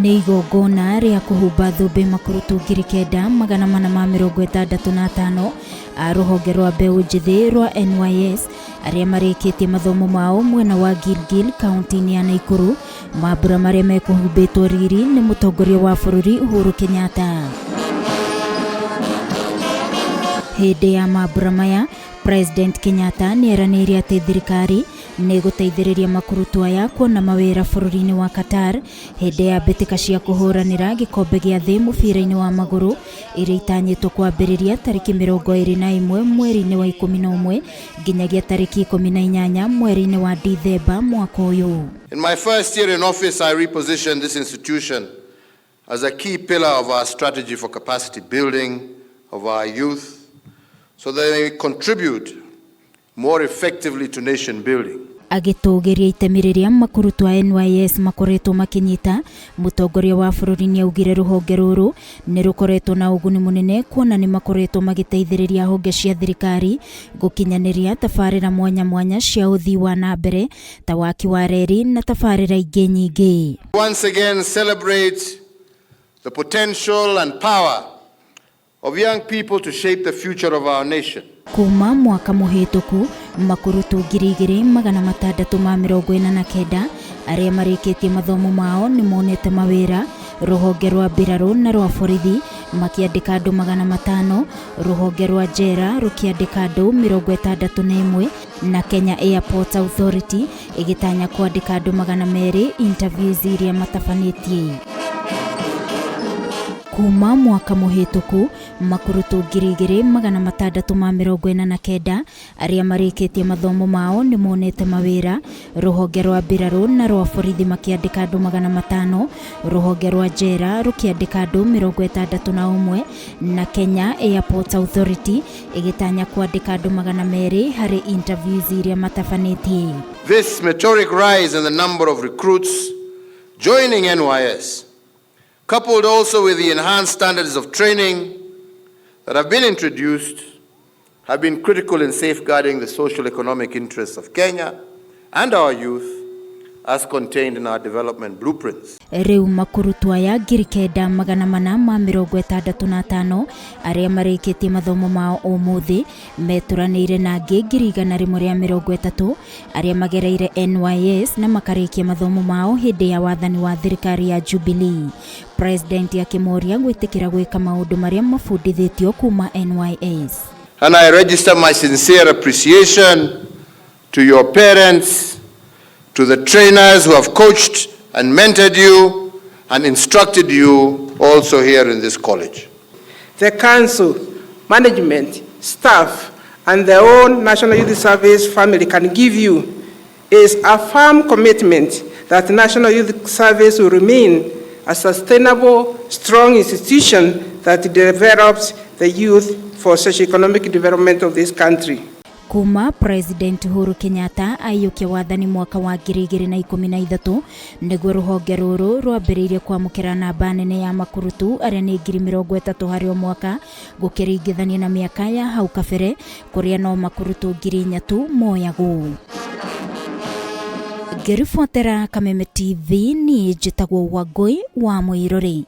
Nĩ igongona rĩa kũhumba thũmbĩ makurutu 9465 a rũhonge rwa mbeũ njĩthĩ rwa NYS arĩa marĩkĩtie mathomo mao mwena wa Gilgil kaunti-inĩ ya Naikuru. Mambura marĩa mekũhumbĩtwo riri nĩ mũtongoria wa bũrũri Uhuru Kenyatta. Hĩndĩ ya mambura maya, President Kenyatta nĩ eranĩire atĩ thirikari nĩ ĩgũteithĩrĩria makurutu aya kuona mawĩra bũrũri-inĩ wa Qatar hĩndĩ ya mbĩtĩka cia kũhũranĩra gĩkombe gĩa thĩ mũbira-inĩ wa magũrũ iria itanyĩtwo kwambĩrĩria tarĩki 21 mweri-inĩ wa 11 nginyagia tarĩki 18 mweri-inĩ wa Dithemba mwaka ũyũ. In my first year in office, I repositioned this institution as a key pillar of our strategy for capacity building of our youth so that they contribute more effectively to nation building. Agĩtũgĩria itemi rĩrĩa makurutu a NYS makoretwo makĩnyita, mũtongoria wa bũrũri nĩ augire rũhonge rũrũ nĩ rũkoretwo na ũguni mũnene kuona nĩ makoretwo magĩteithĩrĩria honge cia thirikari gũkinyanĩria tabarĩra mwanya mwanya cia ũthii wa na mbere ta waki wa reri na tabarĩra ingĩ nyingĩ. Once again celebrate the potential and power of young people to shape the future of our nation. Kuma mwaka mũhĩtũku, makurutu 2649 arĩa marĩkĩtie mathomo mao nĩ monete mawĩra rũhonge rwa mbirarũ na rwa borithi makĩandĩka andũ 500, rũhonge rwa njera rũkĩandĩka andũ 61 na Kenya Airports Authority ĩgĩtanya kwandĩka andũ 200 interviews iria matabanĩtie. Kuma mwaka mũhĩtũku, makurutu 2649 arĩa marĩkĩtie mathomo mao nĩ monete mawĩra rũhonge rwa mbirarũ na rwa borithi makĩandĩka andũ 500, rũhonge rwa njera rũkĩandĩka andũ 61 na Kenya Airports Authority ĩgĩtanya kwandĩka andũ 200 harĩ interviews iria matabanĩtie. This meteoric rise in the number of recruits joining NYS, coupled also with the enhanced standards of training that have been introduced, have been critical in safeguarding the social economic interests of Kenya and our youth as contained in our development blueprints. Rĩu makurutu aya 9465 arĩa marĩkĩtie mathomo mao ũmũthĩ meturanĩire na angĩ 130,000 arĩa magereire NYS na makarĩkia mathomo mao hĩndĩ ya wathani wa thirikari ya Jubilee. President akĩmoria gwĩtĩkĩra gwĩka maũndũ marĩa mabundithĩtio kuma NYS. And I register my sincere appreciation to your parents, to the trainers who have coached and mentored you and instructed you also here in this college. The council, management, staff, and their own National Youth Service family can give you is a firm commitment that National Youth Service will remain a sustainable, strong institution that develops the youth for socio-economic development of this country. Kuma President Uhuru Kenyatta aiyũkia wathani mwaka wa 2013 nĩguo rũhonge rũrũ rwambĩrĩirie kwamũkĩra namba nene ya makurutu arĩa nĩ 30,000 harĩ o mwaka gũkĩringithanio na mĩaka ya hau kabere kũrĩa no makurutu 4,000 tu moyagwo. Ngĩribotera Kameme TV, niĩ njĩtagwo Wangũi wa Mũirũrĩ.